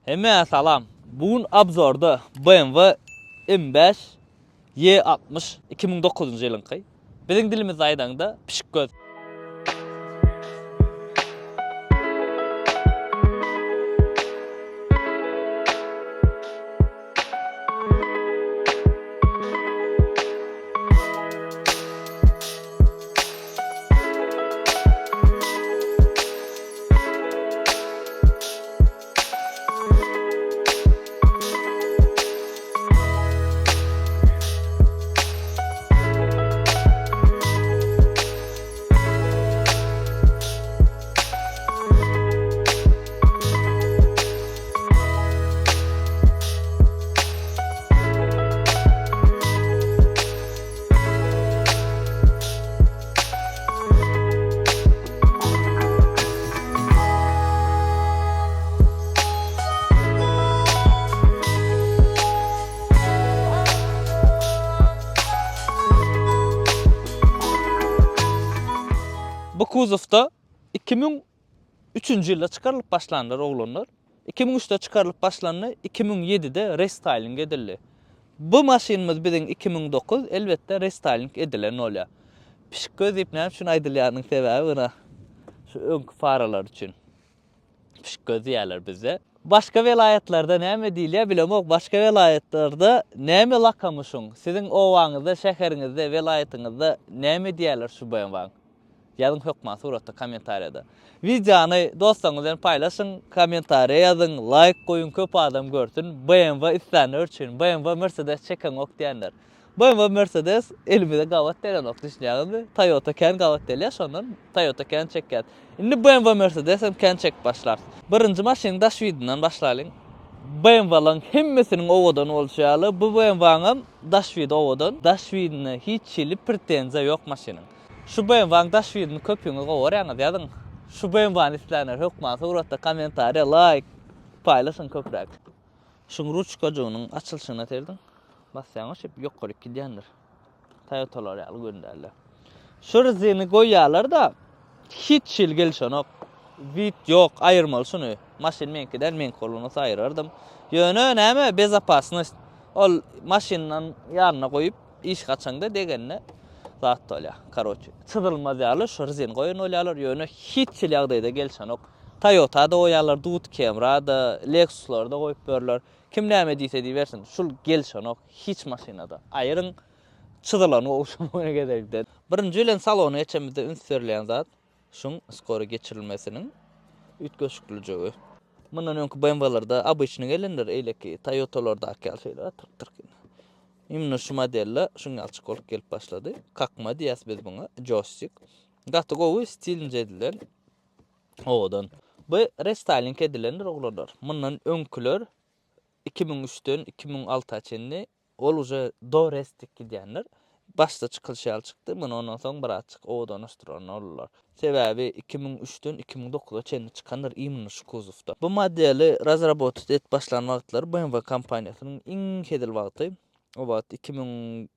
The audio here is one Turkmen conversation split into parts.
Hemmäňe salam. Bu gün obzorda BMW M5 E60 2009-njy ýylyňky. Biziň dilimizde aýdaňda pişik göz. Bu kuzowda 2003-nji ýylda çykarylyp başlandyr oglanlar. 2003-de çykarylyp başlandy, 2007-de restaýling edildi. Bu maşynymyz biziň 2009, elbetde restaýling edilen bolýar. Pişik göz diýip näme üçin aýdylýanynyň sebäbi ynha şu öňki faralar üçin. Pişik göz diýýärler bizde. Başga welaýatlarda näme diýilýär bilemok. Başga welaýatlarda näme lakamy şuň? Siziň obaňyzda, şäheriňizde, welaýatyňyzda näme diýýärler şu BMW-iň? Ýazyň hökman suratda kommentariýada. Wideony dostlaryňyz bilen paýlaşyň, kommentariýa ýazyň, laýk goýuň köp adam görsün. BMW islänler üçin, BMW Mercedes çekeňok diýenler. BMW Mercedes elimize gabat gelenok düşünýäňizmi? Toyota kän gabat gelýär şondan Toyota kän çekýär. Indi BMW Mercedes hem kän çekip başlarys. Birinji maşynyň daş widinden başlalyň. BMW-laryň hemmesiniň owadan bolşy ýaly bu BMW-nyňam daş widi owadan. Daş widine hiç hili pretenziýa ýok maşynyň. Şu BMW-nyň daş widini köpüňiz gowy görýäňiz ýazyň. Şu BMW-ny islänler hökman suratda kommentariýa laýk paýlaşyň köpräk. Şuň ruçkajygynyň açylyşyna serediň. Basýaňyz şeýdip ýokaryk gidýändir. Toyotalar ýaly görünýärler. Şu rezini goýýarlar-da, hiç hili gelişenok. Wid ýok, aýyrmaly şuny. Maşyn meňki däl, meňki bolan bolsa aýyrardym. Ýöne näme, bezopasnost. Ol maşyndan ýanyna goýup, iş gaçaňda degende zat bolýar. Karoçe, çyzylmaz ýaly şu rezini goýan bolýarlar, ýöne hiç hili ýagdaýda gelişenok. Toyota-da goýarlar, Dut Camry-da, Lexus-larda goýup berler. Kim näme diýse diýibersin, şul gelişenok hiç maşynada. Aýyryň çyzylany gowşamagyna gezekde. Birinji bilen salona geçemizde üns berilýän zat şuň skory geçirilmesiniň üýtgeşiklijegi. Mundan öňki BMW-lerde obyçny gelendir, eýleki Toyota-lardaky ýaly şeýle tyrk-tyrk. Imенно şu modelde şuň ýalyçyk bolup gelip başlady. Kakma diýýäs biz muňa, joýstik. Gaty gowy stilnje edilen. Owadan. Bu restaýling edilendir oglanlar. Mundan öňküler 2003-den 2006-a çenli ol uje do restik gidýändir. Başda çykylyşy ýaly çykdy. Muny ondan soň birazjyk owadanlaşdyran boldular. Sebäbi 2003-den 2009-a çenli çykandyr imенно şu kuzowda. Bu modeli razrabotat edip başlan wagtlary BMW kompaniýasynyň iň hezil wagty. O wagt 2000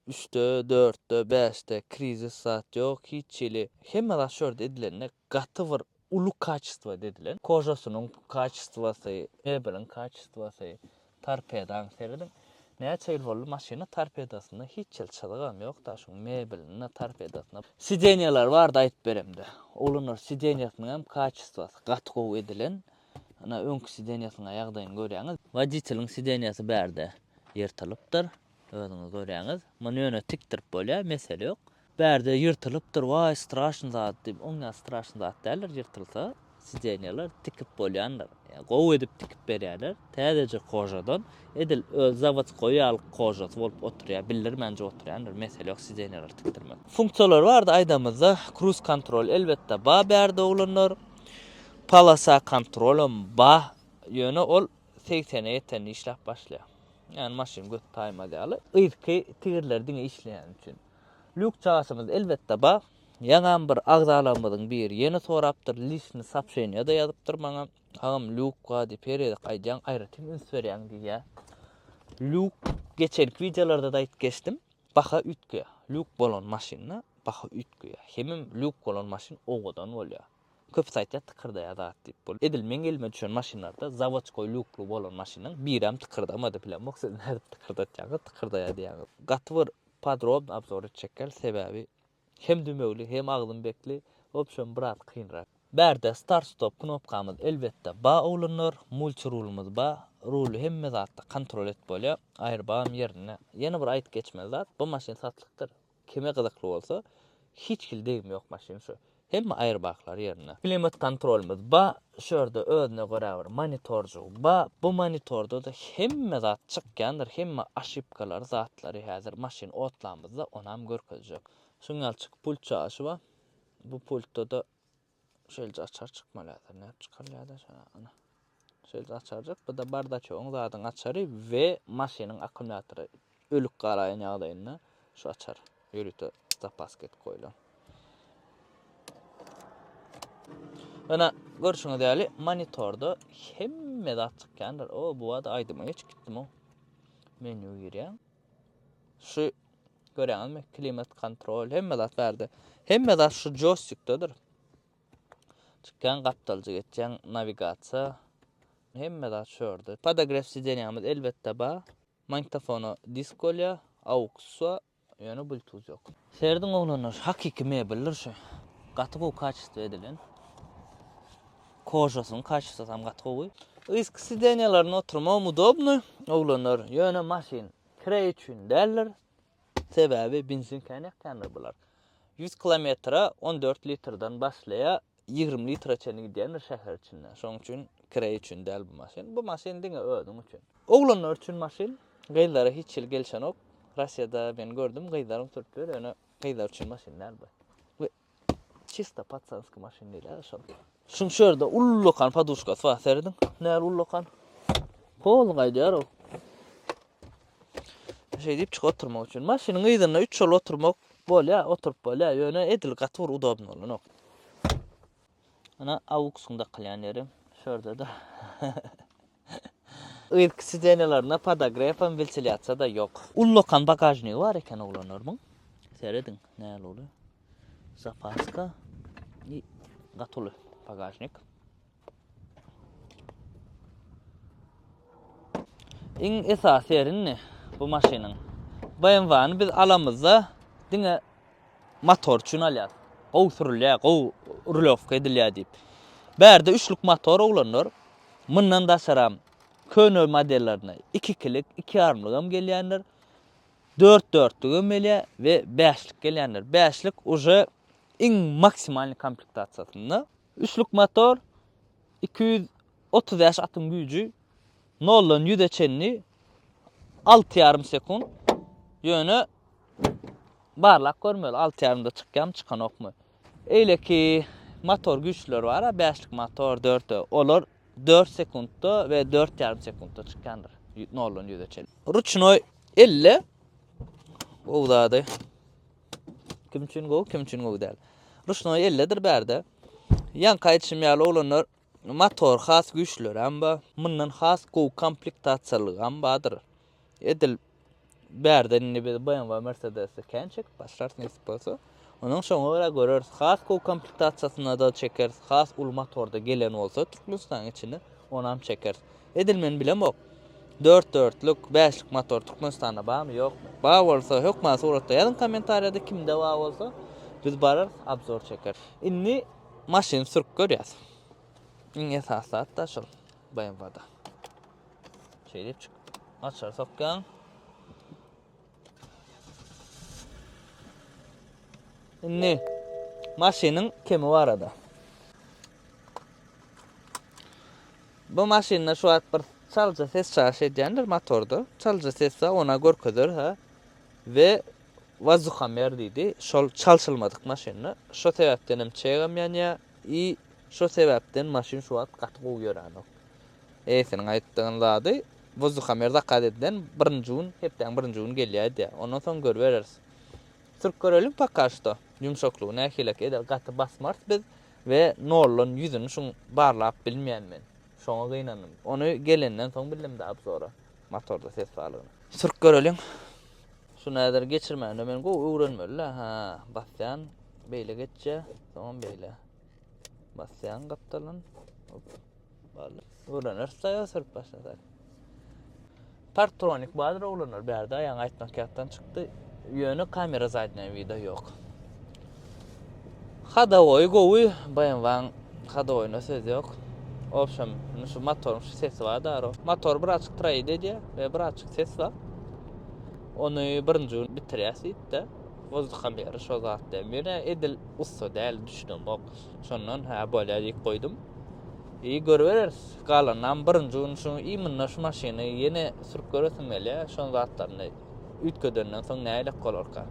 Üçde, dörtde, bäşde krizis zat ýok hiç hili. Hemme zat şu ýerde edilende gaty bir uly kaçestwada edilen. Kožasynyň kaçestwasy, mebeliň kaçestwasy, torpedaň serediň. Näçe ýyl boldy maşyna torpedasynda hiç hili çyzygam ýok da şuň mebelinde torpedasynda. Sidenýalar barada aýdyp beremde. Oglanlar sidenýasynyň hem kaçestwasy gaty gowy edilen. Ana öňki sidenýasynyň ýagdaýyny görýäňiz. Woditeliň sidenýasy bärde ýyrtylypdyr. Özüňiz görýäňiz. Muny ýöne tikdirip bolýar, mesele ýok. Bärde ýyrtylypdyr, waý straşny zat diýip, oň ýaly straşny zat däldir ýyrtylsa, sidenýalar tikip bolýandyr. Ýa gowy edip tikip berýärler. Täzeje kožadan, edil öz zawodskoý ýaly kožasy bolup oturýar, bildirmänje oturýandyr, mesele ýok sidenýalary tikdirmek. Funksiýalary barada aýdamyzda, kruz kontrol elbetde ba bärde oglanlar. Polasa kontrolam ba, ýöne ol segsene ýetende işläp başlaýar. Ýani maşyn göt taýmaz ýaly. Yzky tigirleri diňe işleýän üçin. Lýuk çagaşymyz elbetde bar. Ýaňam bir agzalarymyzyň biri ýene sorapdyr, liçny sopşeniýa-da ýazypdyr maňa. Agam lýuk bar diýip her gezek aýdýaň, aýratyn üns berýäň diýýär. Lýuk geçenki wideolarda-da aýdyp geçdim. Baha üýtgeýär. Lýuk bolan maşynda baha üýtgeýär. Hemem lýuk bolan maşyn owadan bolýar. Köpüsi aýtýar tykyrdaýar zat diýip. Bul edil meň elime düşen maşynlarda zawodskoý lýukly bolan maşynyň birem tykyrdamady bilemok siz nädip tykyrdatýaňyz tykyrdaýar diýýäňiz. Gaty bir podrobny obzor etjek däl sebäbi hem dümewli hem agzym bekli wobşem biraz kynrak. Bärde start stop knopkamyz elbetde ba oglanlar multi rulumyz ba ruly hemme zatda kontrol etip bolýar aýrbagam ýerinde. Ýene bir aýdyp geçmeli zat bu maşyn satlykdyr Kime gyzykly bolsa hiç hili degimi ýok maşyn şu. Hemme aýrbaklar ýerinde. Klimat kontrolymyz ba, şu ýerde özüne görä bir monitorjygy ba, bu monitorda-da hemme zat çykýandyr, hemme aşipkalary zatlary häzir maşyn otlamyzda onam görkezjek. Şuň ýaly çyk pult çaşy ba. Bu pultda-da Şeýle açar çykmaly häzir. Nädip çykarylýar-da şona? Ana. Şeýle açarjyk. Bu da bardaçogyň zadyň açary we maşynyň akkumulýatory ölük galaýan ýagdaýynda şu açar. Ýörite zapaska edip goýlan. Ana, görşüňiz ýaly monitorda hemme zat çykýandyr. O, bu wada aýdyma geçip gitdim o. Menýu girýän. Şu Görýäňizmi? Klimat kontrol, hemme zat bärde. Hemme zat şu joystikdedir. Çykýan gapdaljy geçýän nawigasiýa. Hemme zat şu ýerde. Podogrew sidenýamiz elbetde bar. Magnitofona disk bolýar, aux bar, ýöne bluetooth ýok. Serediň oglanlar, hakyky mebeldir şu. Gaty gowy kaçestwo edilen. Kožasynyň kaçestwosy hem gaty gowy. Yzky sidenýalarynda oturmagam udobny oglanlar, ýöne maşyn Kireý üçin däldir. Sebäbi benzin kän ýakýandyr bular. 100 kilometre 14 litrden başlaýar, 20 litre çenli gidýändir şäher içinde. Şonuň üçin kireý üçin däl bu maşyn. Bu maşyn diňe özüň üçin. Oglanlar üçin maşyn, gyzlara hiç hili gelşenok. Russiýada men gördüm, gyzlaryň sürüp ýör, ýöne gyzlar üçin maşyn däl bu. Bu çista patsanskiý maşyn diýilýär şol. Şuň şu ýerde ullakan poduşkasy bar, serediň. Näl ullakan. Pol gaýdýar o. Şeý diýip çykyp oturmak üçin. Maşynyň yzynda üç ýol oturmak bolýar, oturyp bolýar. Ýöne edil gaty bir udobny bolanok. Ana AUX-yň dakylýan ýeri şu ýerde-de. Yzky sidenýalarynda podogref hem wentilýasiýa-da ýok. Ullakan bagažnigi bar eken oglanlar muň. Serediň, näl uly. Zapaska i gaty uly bagažnik. Iň esasy ýeri indi bu maşynyň. BMW-ny biz alamyzda diňe motor üçin alýas. Gowy sürülýär, gowy rulewka edilýär diýip. Bärde üçlük motor oglanlar. Mundan daşaram köne modellerinde ikikilik, iki ýarymlygam gelýändir. Dört dörtlügem gelýär we bäşlik gelýändir. Bäşlik uje iň maksimalnyý komplektasiýasynda. Üçlük motor, 235 atyň güýji, noldan ýüze çenli alty ýarym sekunt. Ýöne barlap görmeli, alty ýarymda çykýarmy, çykanokmy. Eýleki motor güýçlüler bar-a, bäşlik motor, dört, olar dört sekuntda we dört ýarym sekuntda çykýandyr, noldan ýüze çenli. Ruçnoý elle gowy zady. Kim üçin gowy, kim üçin gowy däl. Ruçnoý elledir bärde. Ýaňky aýdyşym ýaly oglanlar motor has güýçlülerem bar. Mundan has gowy komplektasiýalygam bardyr. Edil Bärden indi biz BMW Mercedes-i kän çekip başlarys nesip bolsa. Onuň şoňa görä göreris. Has gowy komplektasiýasynda-da çekeris. Has uly motorda gelen bolsa Türkmenistanyň içinde onam çekeris. Edil men bilemok. Dört dörtlük, bäşlik motor Türkmenistanda barmy, ýokmy? Bar bolsa hökman suratda ýazyň kommentariýada kimde bar bolsa biz bararys, obzor çekeris. Indi maşyny sürüp görýäs. Iň esasy zat-da şol BMW-da. Şeýdip çyk. Açar sokýaň. Indi maşynyň kemi barada. Bu maşynda şu wagt bir çalja ses çaş edýändir motorda. Çalja ses bar, ona görkezer ha. We wazuhamer diýdi. Şol çalşylmadyk maşynda. Şo sebäpden hem çegem ýanýar. I şo sebäpden maşyn şu wagt gaty gowy ýöränok. Eýesiniň aýtdygyny zady Wozduhamer zakaz edilen birinji gün, hepdäň birinji güni gelýär diýýär. Ondan soň görübereris. Sürüp göreliň poka şto. Ýumşaklygy nähilek edil gaty basmarys biz we noldan ýüzüni şuň barlap bilmeýän men. Şoňa gynandym. Ony gelenden soň bildim-de obzora. Motorda ses barlygyny. Sürüp göreliň. Şuny häzir geçirmäni men gowy öwrenmeli-le. Hä, basýan, beýle geçýär, soňam beýle. Basýaň gapdaldan. Hop. Boldy. Öwreneris daýa sürüp başlasak. Parktronik bardyr oglanlar bärde ýaňy aýtmak ýatdan çykdy. Ýöne kamera zadnýa vida ýok. Hadowoýy gowy, BMW-nyň hadowoýyna söz ýok. Obşem, indi şu motoryň şu sesi bar daro. Motor birazjyk troid edýär we birazjyk ses bar. Ony birinji gün bitirýäs diýipdi. Wozduhomeri şo zat diýen. Men edil ussa däl, düşünemok. Şondan hä bolýar diýip goýdum. I görübereris. Galanynam birinji gün şu imенно şu maşyny ýene sürüp göresim gelýär. Şoň zatlaryny üýtgedenden soň nähilek bolarka.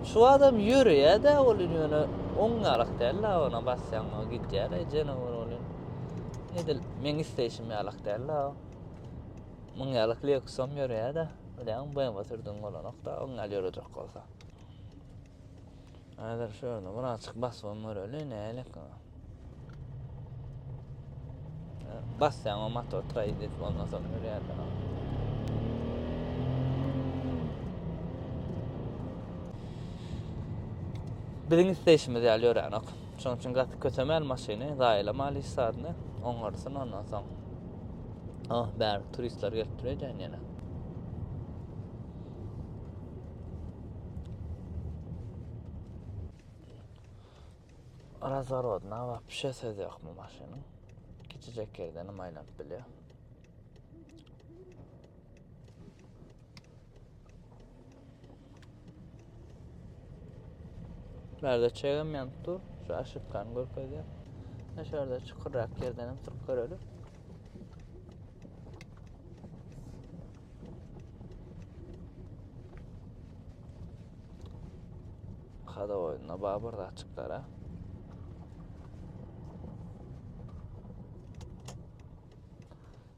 Şu adam ýöreýär-dä ol ýöne oň ýalak däl-de ona basýaň o gidýär jenawar ol. Edil meň isleýşim ýalak däl-de. Muň ýalak Lexus-am ýöreýär-de. Bilýäňmi BMW sürdügiň bolanok-da oň ýaly ýörejek bolsa. Häzir şu ýerde birazjyk basybam göreli, nälik. Basýaň o motor traýd edip ondan soň ýörýärler. Biziň isleýşimiz ýaly ýöränok. Şonuň üçin gaty kösemäli maşyny, zaýalamaly hiç zadyny. Oňarsyn ondan soň. Oh, bäri turistler gelip dur öýdýän ýene. Razworodna wapşe söz ýok bu maşynyň. Kiçijek ýerden hem aýlanyp bilýär. Bärde çegem ýanyp dur. Şu aşypkany görkezýär. Şu ýerde çukurrak ýerden hem sürüp göreli. Hadowoýynda bar bir zatjyklar ha.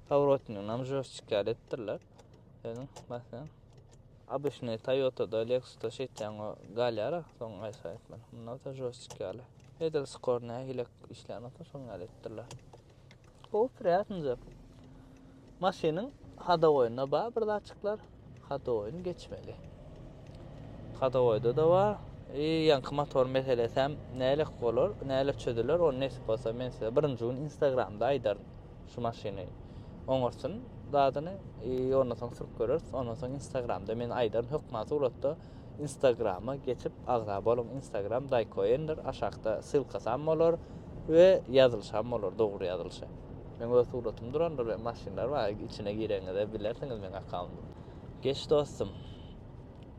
Powrotnyny joýstik ýaly etdirler. Özüň basýaň. Obyçnyý Toyota-da, Lexus-da şeýtýäň o galýar-a, soň aýsa etmeli. Munda bolsa joýstik ýaly. Edil skor nähili işlän bolsa şoň ýaly etdirler. Gowy priýatnyja. Maşynyň hadowoýynda bar bir zatjyklar. Hadowoýyny geçmeli. Hadowoýda-da bar. I ýaňky motor meselesem nälik bolar, nälik çözüler, ony nesip bolsa men size birinji gün Instagramda aýdaryn. Şu maşyny oňarsyn zadyny i ondan soň sürüp göreris. Ondan soň Instagramda men aýdaryn hökman suratda Instagrama geçip agza boluň Instagram Daýkoendir aşakda ssylkasam bolar we ýazylyşam bolar dogry ýazylyşy. Meň öz suratym durandyr we maşynlar bar içine gireňizde bilersiňiz meň akkaundymy. Geç dostum.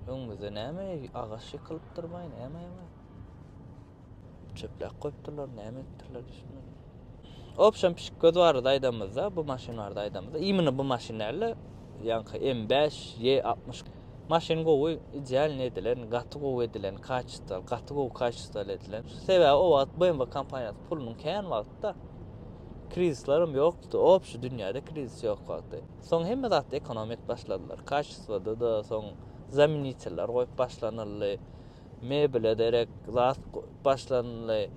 Öňümizde näme agaç ýykylypdyrmaý näme bar. Çöpläp goýupdyrlar näme edipdirler düşünmedim. Opşam pişik göz barada aýdamyzda bu maşyn barada aýdamyzda imенно bu maşyn dälde ýaňky M5 E60 maşyn gowy idealny edilen gaty gowy edilen kaçestwaly gaty gowy kaçestwaly edilen sebäbi o wagt BMW kompaniýasy pulunyň kän wagtda krizislerem ýokdy opşy dünýäde krizis ýok wagty soň hemme zatda ekonom edip başladylar kaçestwada-da soň zameniteller goýup başlanyldy Mebele derek zat başlanyldy.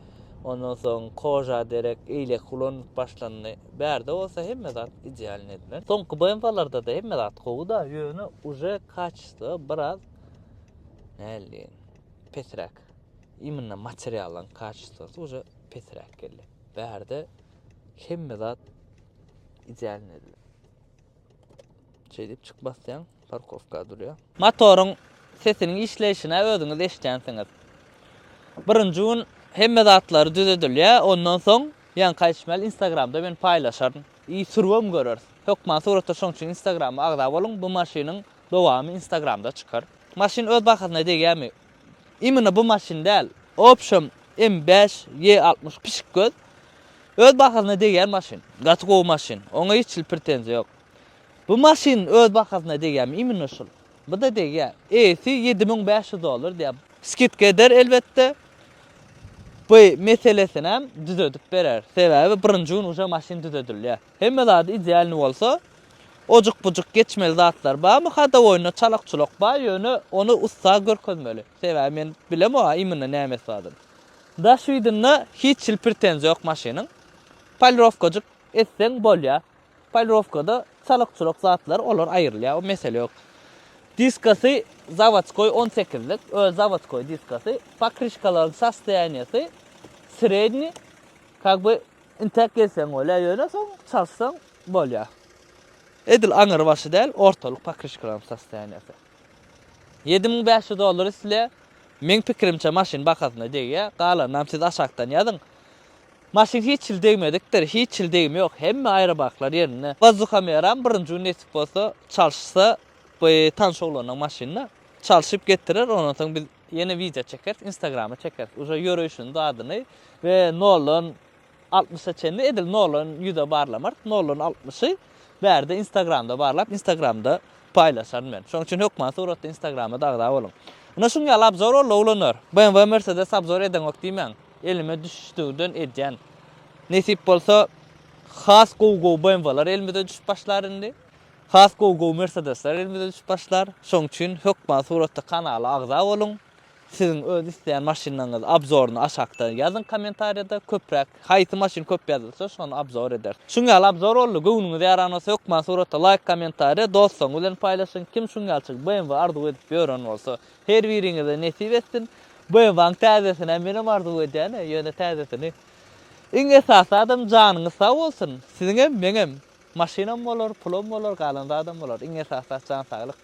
Ondan soň koža derek eýleki ulanylyp başlandy. Bärde bolsa hemme zat idealny edilen. Soňky BMW-larda-da hemme zat gowy-da, ýöne uje kaçestwo biraz nähili diýeýin, pesräk. Imенно materiallaryň kaçestwosy uje pesräk geldi. Bärde hemme zat idealny edilen. Şeýdip çyk basýaň, parkowka durýar. Motoryň sesiniň işleýşini özüňiz eşidýänsiňiz. Birinji gün hemme zatlary düzedilýär, ondan soň ýaňky aýdyşym ýaly Instagramda men paýlaşaryn. I sürübem göreris. Hökman suratda şoň üçin Instagrama agza boluň, bu maşynyň dowamy Instagramda çykar. Maşyn öz bahasyna degýärmi? Imенно bu maşyn däl. Opşem M5 E60 pişik göz. Öz bahasyna degýän maşyn. Gaty gowy maşyn. Oňa hiç hili pretenziýa ýok. Bu maşyn öz bahasyna degýärmi? Imенно şul. Bu-da degýär. Eýesi 7500 dollar diýýär. Skidka eder elbetde. Bu meselesinem düzedip berer. Sebäbi birinji gün uje maşyn düzedilýär. Hemme zady idealny bolsa, ojuk-bujuk geçmeli zatlar barmy? Hadowoýynda çalak-çulak bar, ýöne ony ussa görkezmeli. Sebäbi men bilemok-a imенно nämesi bardygyny. Daş widinde hiç hili pretenziýa ýok maşynyň. Polirowkajyk etseň bolýar. Polirowkada çalak-çulak zatlar olar aýrylýar, o mesele ýok. Diskasy zawodskoý on sekizlik, öz zawodskoý diskasy. Pokryşkalaryň sostoýaniýasy sredniý, kak by intäk gezseň bolýar, ýöne soň çalyşsaň bolýar. Edil aňyr başy däl, ortalyk pokryşkalaryň sostoýaniýasy. 7500 dollar isleýär. Meň pikirimçe maşyn bahasyna degýär. Galanynam siz aşakdan ýazyň. Maşyn hiç hili degmedikdir, hiç hili degme ýok, hemme aerobaklar ýerinde. Wazuhameram birinji gün nesip bolsa çalyşsa bu tanyş oglanyň maşynyna çalşyp getirer, ondan soň biz ýene wideo çekeris, instagrama çekeris. Uje ýöreýşini zadyny we noldan altmyşa çenli edil noldan ýüze barlamarys, noldan altmyşy bärde instagramda barlap instagramda paýlaşaryn men. Şonuň üçin hökman suratda instagrama da agza boluň. Ine şuň ýaly obzor boldy oglanlar. BMW Mercedes obzor edeňok diýmäň. Elime düşdügden edýän. Nesip bolsa has gowy gowy BMW-lar elimize düşüp başlar indi. Has gowy gowy Mercedesler elimize düşüp başlar. Şoň üçin hökman suratda kanala agza boluň. Siziň öz isleýän maşynlaryňyz obzoryny aşakda ýazyň kommentariýada. Köpräk haýsy maşyn köp ýazylsa şony obzor ederis. Şuň ýaly obzor boldy. Göwnüňize ýaran bolsa hökman suratda laýk kommentariýa dostlaryňyz bilen paýlaşyň. Kim şuň ýalyçyk BMW arzuw edip ýören bolsa her biriňize nesip etsin. BMW-nyň täzesini menem arzuw edýän, ýöne täzesini. Iň esasy zadam janyňyz sag bolsun. Siziňem, meňem. Maşynam bolar, pulam bolar, galan zadam bolar. Iň esasy zat jan saglyk.